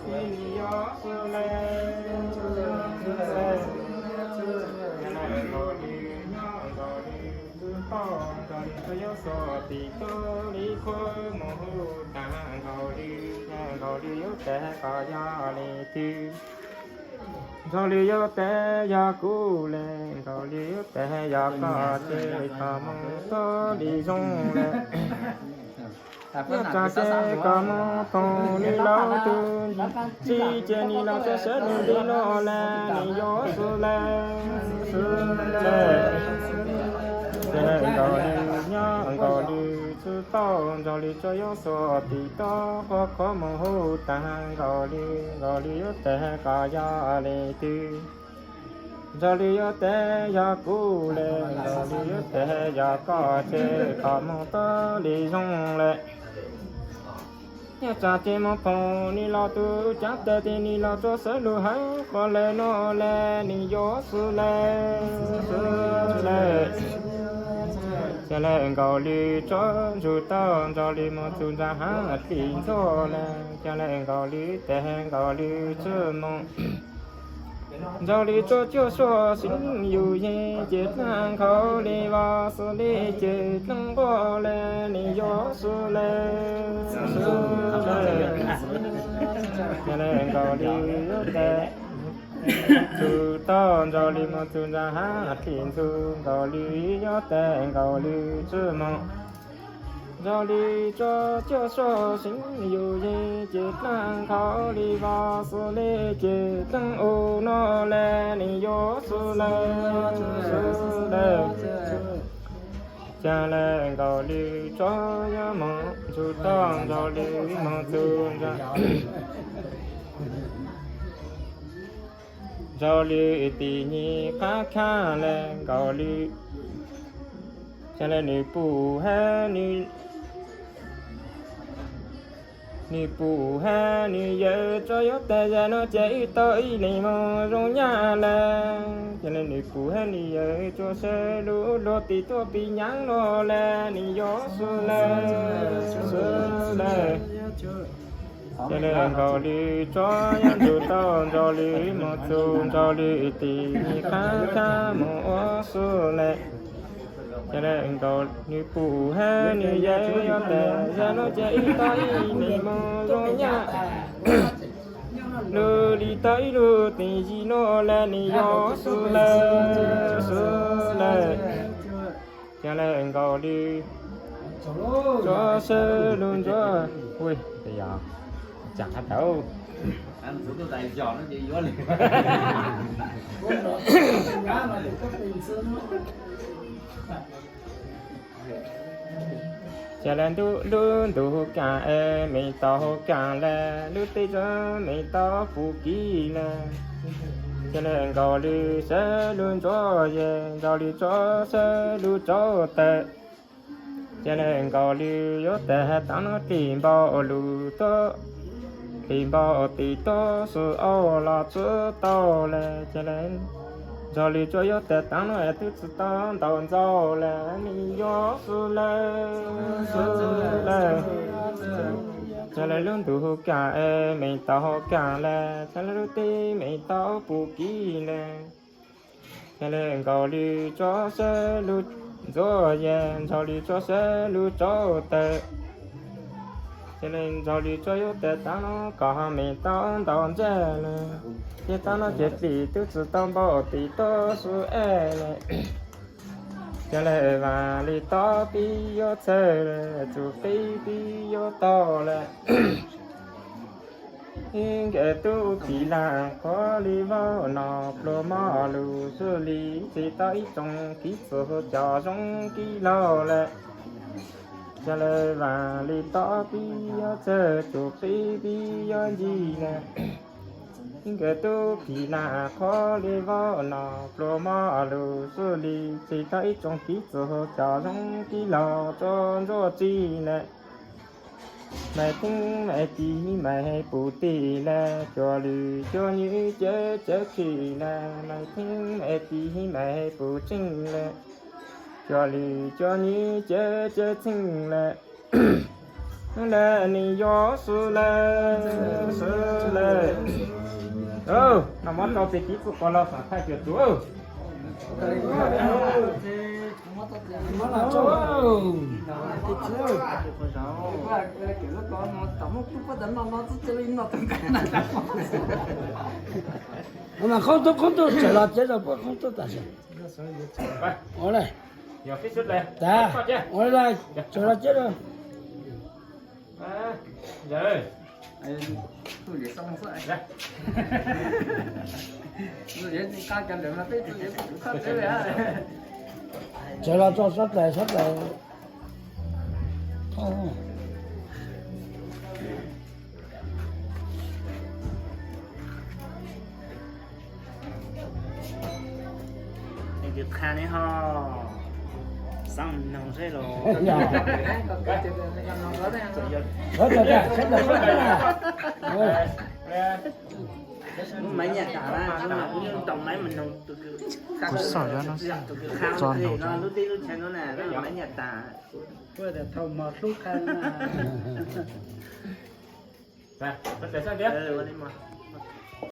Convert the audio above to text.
Nkaus li nyob nkaus li txwj tauj, nkaus li txoj yuav xuas tim toj li qhuav mus hu tag nkaus li, nkaus li yuav tes kom yog li twg. Nkaus li yuav tes yog kuv le, nkaus li yuav tes yog koj, ces kom mus txoj li zoo le. Yog tso ces kom mus phoom li laus tus txij, ces nim no tso sawv lug li no le, nws yuav xwb le, xwb le. Ces nkaus li nyob nkaus li txwj tauj, nkaus li txoj yuav xuas tim toj qhuav qhuav mus hu tag nkaus li, nkaus li yuav tes kom yog li twg. Nkaus li yuav tes yog kuv le, nkaus li yuav tes yog koj, ces kom mus txoj li zoo le. Yog tso ces mus phoom nim los tus cav tes, ces nim los tso sawv lug hawv qhov le no le, nws yuav xwb le, xwb le. Ces le nkaus li tso ntsug tauj, nkaus li mus txug ntsa hav hli ntxuag le. Ces le nkaus li tes nkaus li txwj moo, nkaus li tso cuaj soj seev yus yeej, ces dlaab nkhaus li vos xwb le, ces dlaab nqaj le, nws yuav xwb le, xwb le. Ces le nkaus li yuav tes txug tauj, nkaus li mus txug ntsa hav hli ntxug, nkaus li yuav tes nkaus li txwj moo, nkaus li tso cuaj soj seev yus yeej, ces dlaab nkhaus li vos xwb le, ces dlaab u no le, nws yuav xwb le, xwb le. Ces le nkaus li tso yuav moog txug tauj, nkaus li moog txug ntsa, nkaus li tim nyim qab khaj le nkaus li, ces le nws pum hab nws, nws pum hab nws yawm tso yuav tes zag nuav ces wb tau ib leeg moog zoo nyab le. Ces le nws pum hab nws yawm tso sawv lug luag tim tuaj pis nyaav nuav le, nws yuav xwb le, xwb le. Ces le nkaus li tso yuav ntsug tauj, nkaus li moog txug nkaus li tim nyim qab khaj moog ua xwb le. Ces le nkaus nws pum hab nws yawm yuav tes zag nuav ces wb tau ib leeg moog zoo nyab lug li tau ib lub teem yig nuav le, nws yuav xwb le, xwb le. Ces le nkaus li tso sawv lug ntsuag, ui, tsaam qab tau. Ces le lub ntuj huv kaam es meem tau huv kaam le, lub teb tso meem tau puv kiv le. Ces le nkaus li sawv lug ntsuag, ces nkaus li tso sawv lug tsauv tawm. Ces le nkaus li yuav tes taam nuav dim npau lug tuab, dim npau tim tuab xwb au los txwb tau le. Ces le nkaus li tso yuav tes taam nuav es twb tsi tau ntaus ntxaug le, nws yuav xwb le, xwb le. Ces le lub ntuj huv kaam es meem tau huv kaam le, ces le lub teb meem tau puv kiv le. Ces le nkaus li tso sawv lug ntsuag, ces nkaus li tso sawv lug tsauv tawm. Ces le nkaus li tso yuav tes taam nuav kom ho meem tau ntaus ntseg le. Ces taam nuav ces dim twb tsi tau npau tim tuab xwb es le. Ces le vaam li tob pib yuav txhawj le, txuj qib pib yuav tau le. Ib nkees tub phim lam qhuav li vaub, nom pluas mob lug xwb li, tsi tau ib tsoom kiv txug cov zoo kiv laug le. Ces le vaam li tob pib yuav txhawj, txuj qib pib yuav ncig le. Ib nkees tub phim lam qhuav li vaub, nom pluas mob lug xwb li, tsi tau ib tsoom kiv txug cov zoo kiv laug tso ntsuag tsi le. Maiv theeb maiv tiv maiv puv tim le, cuag lwm cuag nywj cawv cawv khim le. Maiv theeb maiv tiv maiv puv tsheej le, cuag lwm cuag nywj cawv cawv tsheej le. Lawm nws yog xwb lawm, xwb lawm. Noj mov rau peb tib txuj kos los xam thaj cuam tus. Mas qoob tub, qoob tub, txawm los tsev rau puab qoob tub tam sim. Ua le, tas, ua le, txawm los tsev rau. Txawm los tso sab tais, sab tais. Tus qha ne ho, xav noog seb los. Lub maiv nyam tas na, kuv tau maiv mus noog tus kws, tus kws qha no lub teb lub chaw no na, lub maiv nyam tas. Kuv tias thaum mos hlub qha na.